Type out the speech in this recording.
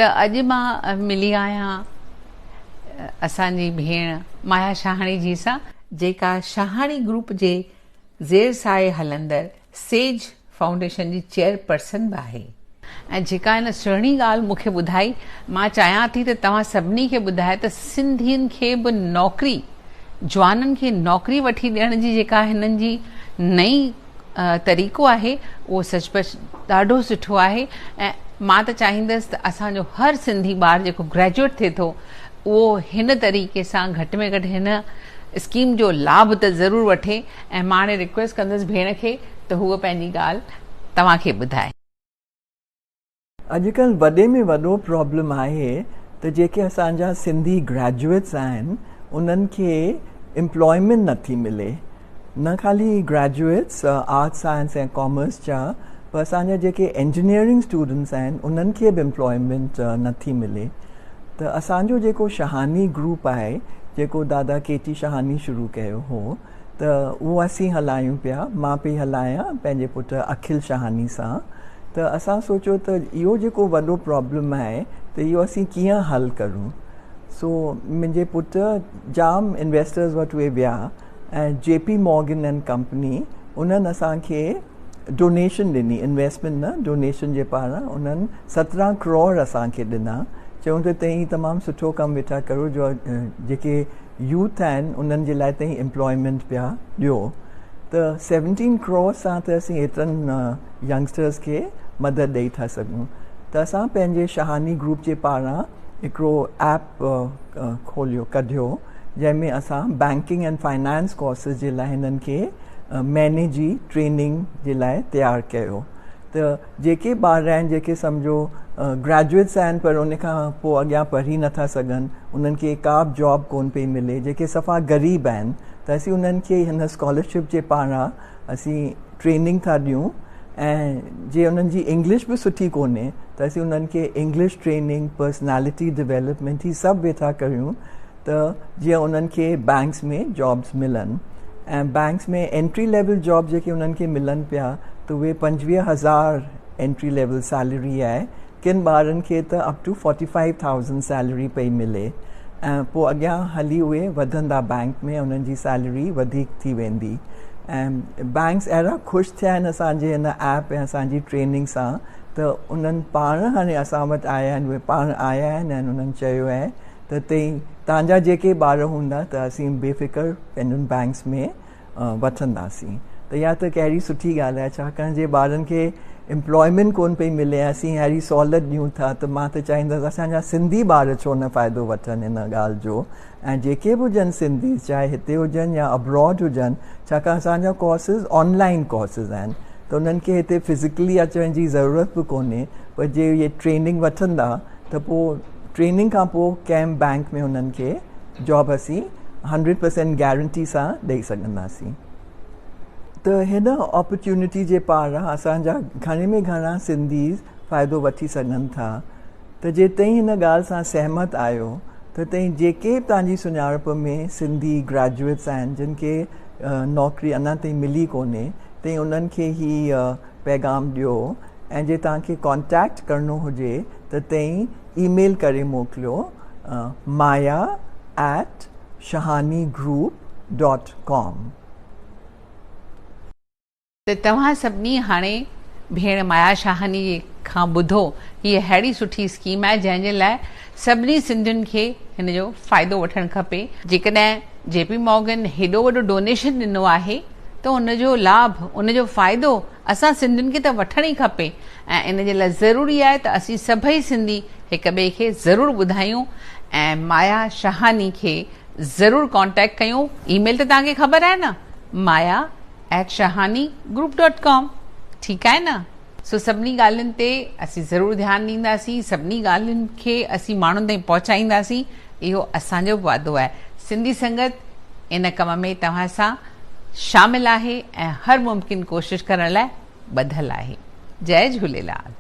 ته اڄ مان ملي آهيان اسان جي ڀيڻ مايا شاهاڻي جي سان، جيڪا شاهاڻي گروپ جي زير سايي هلندڙ سيج فائونڊيشن جي چيئرپرسن به آهي. ۽ جيڪا هن سهڻي ڳالهه مون کي ٻڌائي، مان چاهيان ٿي ته توهان سڀني کي ٻڌايان ته سنڌين کي به نوڪري، جوانن کي نوڪري وٺي ڏيڻ جي جيڪا هنن جي نئين طريقو آهي، اهو سچ پچ ڏاڍو سٺو آهي ۽ مان ته چاهيندس ته اسان جو هر سنڌي ٻار جيڪو گريجوئيٽ ٿئي ٿو، اهو هن طريقي سان گهٽ ۾ گهٽ هن اسڪيم جو لاڀ ته ضرور وٺي ۽ مان هاڻي رڪويسٽ ڪندس ڀيڻ کي ته هوء پنهنجي ڳالهه توهان کي ٻڌائي. اڄڪلهه وڏي ۾ وڏو پرابلم آهي ته جيڪي اسان جا سنڌي گريجوئيٽس آهن انهن کي امپلائمينٽ نٿي ملي نه خالي گريجوئيٽس آرٽس سائنس ۽ ڪامرس جا پر اسان جا جيڪي انجنيئرنگ اسٽوڊنٽس آهن انهن کي به امپلائمينٽ نٿي ملي ته اسان جو جيڪو شهاني گروپ آهي جيڪو دادا ڪي ٽي شهاني شروع ڪيو هو ته اهو اسين هلايون پيا مان پئي هلايان پنهنجي پٽ اکل شهاني سان ته اسان سوچيو ته اهو جيڪو وڏو پرابلم آهي ته اهو اسين ڪيئن حل ڪرون سو منهنجي پٽ جام انويسٽرز وٽ اهي ويا ۽ جي پي مورگن اينڊ ڪمپني انهن اسان کي ڊونيشن ڏني انويسٽمينٽ نه ڊونيشن جي پاران انهن 17 ڪروڙ اسان کي ڏنا چيون ته تئين تمام سٺو ڪم ويٺا ڪرو جو جيڪي يوٿ آهن انهن جي لاء تئين امپلائمينٽ پيا ڏيو ته 17 ڪروڙ سان ته اسين ايترن ينگسٽرز کي مدد ڏئي ٿا سگهون ته اسان پنهنجي شهاني گروپ جي پاران هڪڙو ايپ کوليو ڪڍيو جنهن ۾ اسان بينڪنگ اينڊ فائنانس ڪورسز جي لاء هنن کي مهيني جي ٽريننگ جي لاء تيار ڪيو ته جيڪي ٻار آهن جيڪي سمجهو گريجوئيٽس آهن پر ان کان پوء اڳيان پڙهي نٿا سگهن انهن کي ڪا به جاب ڪون پئي ملي جيڪي صفا غريب آهن ته اسين انهن کي هن اسڪالرشپ جي پاران اسين ٽريننگ ٿا ڏيون ۽ جي انهن جي انگلش به سٺي ڪونهي ته اسين انهن کي انگلش ٽريننگ پرسنالٽي ڊيولپمينٽ هي سڀ ويٺا ڪريون ته جيئن انهن کي بئنڪس ۾ جابس ملن ۽ بئنڪس ۾ انٽري ليول جاب جيڪي انهن کي ملن پيا ته اهي 25000 انٽري ليول سيلري آهي ڪن ٻارن کي ته اپ ٽو 45000 سيلري پئي ملي ۽ پوء اڳيان هلي اهي وڌندا بئنڪ ۾ انهن جي سيلري وڌيڪ ٿي ويندي ۽ بئنڪس اهڙا خوش ٿيا آهن اسان جي هن ايپ ۽ اسان جي ٽريننگ سان ته انهن پاڻ هاڻي اسان وٽ آيا آهن اهي پاڻ آيا آهن ۽ انهن چيو آهي ته تئين توهان جا جيڪي ٻار هوندا ته اسين بي فڪر پنهنجن بئنڪس ۾ وٺنداسين ته اها ته ڪهڙي سٺي ڳالهه آهي ڇاڪاڻ جي ٻارن کي امپلائمينٽ ڪون پئي ملي ۽ اسين اهڙي سهولت ڏيون ٿا ته مان ته چاهيندس اسان جا سنڌي ٻار ڇو نه فائدو وٺن هن ڳالهه جو ۽ جيڪي به هجن سنڌي چاهي هتي هجن يا ابراڊ هجن ڇاڪاڻ اسان جا ڪورسز آن لائن ڪورسز آهن ته انهن کي هتي فزيڪلي اچڻ جي ضرورت به ڪونهي پر جي اهي ٽريننگ وٺندا ته پوء ٽريننگ کان پوء ڪنهن بئنڪ ۾ انهن کي جاب اسين 100% گارنٽي سان ڏئي سگهنداسين ته هن اپرچونٽي جي پاران اسان جا گهڻي ۾ گهڻا سنڌي فائدو وٺي سگهن ٿا ته جي تئين هن ڳالهه سان سهمت آهيو ته تئين جيڪي به توهان جي سڃاڻپ ۾ سنڌي گريجوئيٽس آهن جن کي نوڪري اڃا تائين ملي ڪونهي تئين انهن کي هي پيغام ڏيو ۽ جي توهان کي ڪانٽيڪٽ ڪرڻو هجي ته تئين اي ميل ڪري موڪليو maya at shahani group dot com. ته توهان سڀني هاڻي ڀيڻ مايا شاهاني کان ٻڌو هيء ههڙي سٺي اسڪيم آهي جنهن جي لاء سڀني سنڌين کي هن جو فائدو وٺڻ کپي جيڪڏهن جي پي مورگن هيڏو وڏو ڊونيشن ڏنو آهي ته ان جو لاڀ، ان جو فائدو اسان سنڌين کي ته وٺڻ ئي کپي ۽ ان جي لاء ضروري آهي ته اسين سڀئي سنڌي هڪ ٻئي کي ضرور ٻڌايون ۽ مايا شهاني کي ضرور ڪانٽيڪٽ ڪيون، اي ميل ته توهان کي خبر آهي نه maya at shahani group dot com ٺيڪ آهي نه؟ سو سڀني ڳالهين تي اسين ضرور ڌيان ڏينداسين، سڀني ڳالهين کي اسين ماڻهن تائين پهچائينداسين، اهو اسان جو به وعدو آهي. سنڌي سنگت ان ڪم ۾ توهان سان شامل آهي ۽ هر ممڪن ڪوشش ڪرڻ لاء ٻڌل آهي. جئي جهوليلال.